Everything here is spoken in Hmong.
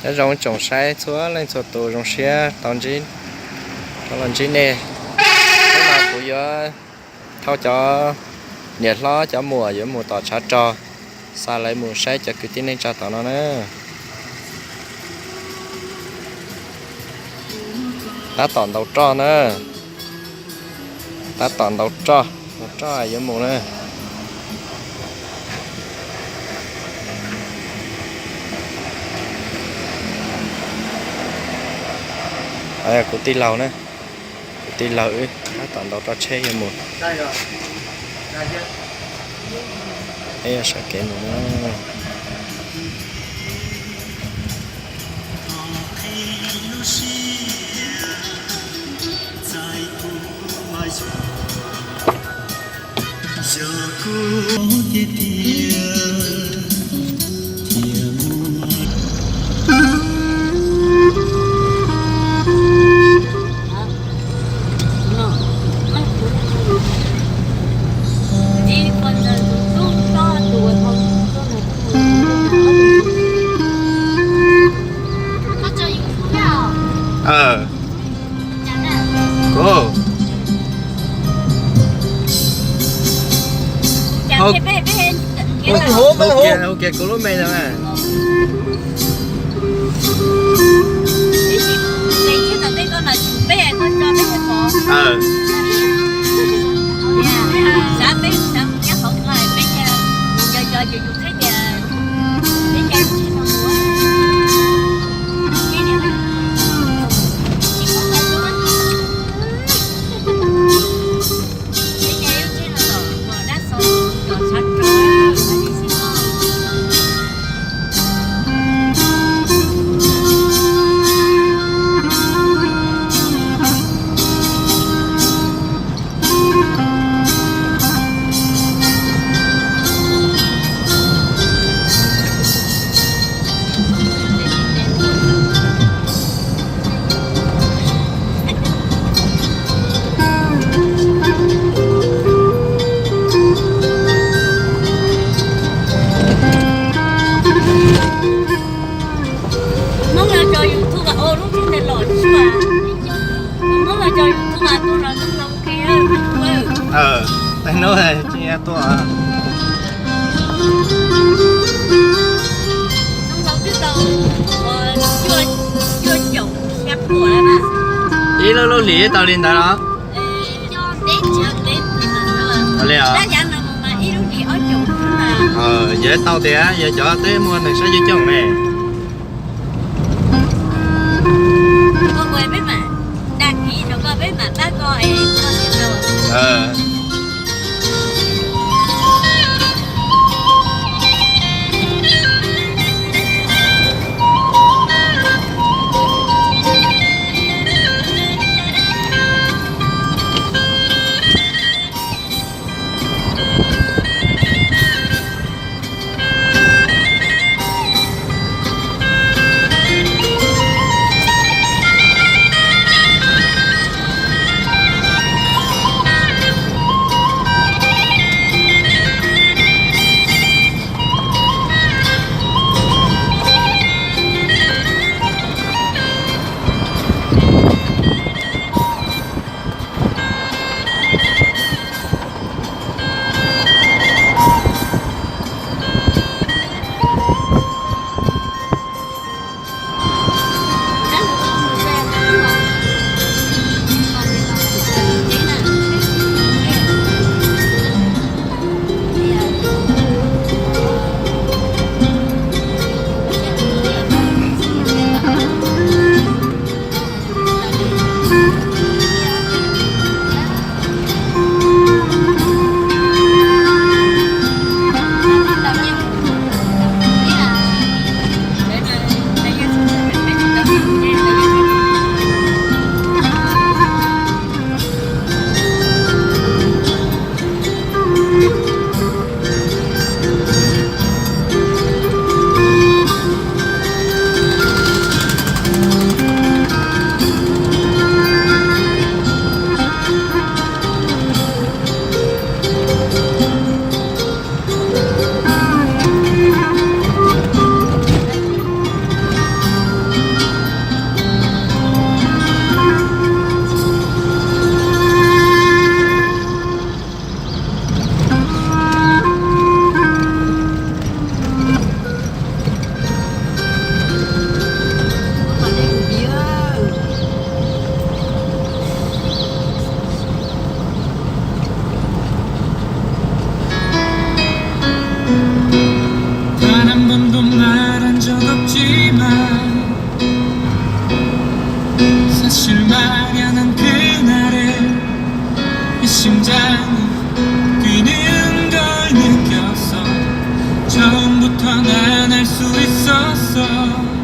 Nyob zoo tsoom saib txhua leej txhua tus, zoo siab tau ntsib, tau los ntsib nej. Hnub no kuv yuav thauj cov niam hlob cov muam yuav mus tom tshav rog, xa lawv mus saib cov kwv tij neej tsa tom no na. Tab tom ntaus roj na, tab tom ntaus roj, ntaus roj yuav mus na. Kuv tij laug na, kuv tij laug wb tab tom ntaus roj tsheb yuav mus, peb yuav sawv kev mus na. Hu kiag kuv lub npe ntawd mas. Muab los tso YouTube los ua lub npe los tsuag. Muab los tso YouTube los ua lub npe. Tej hnub tsis tuaj. Ib lub lub hlis tau li ntawd los? Li os. Yog tau tias yog cov twb muaj neeg saib coob coob ne. txog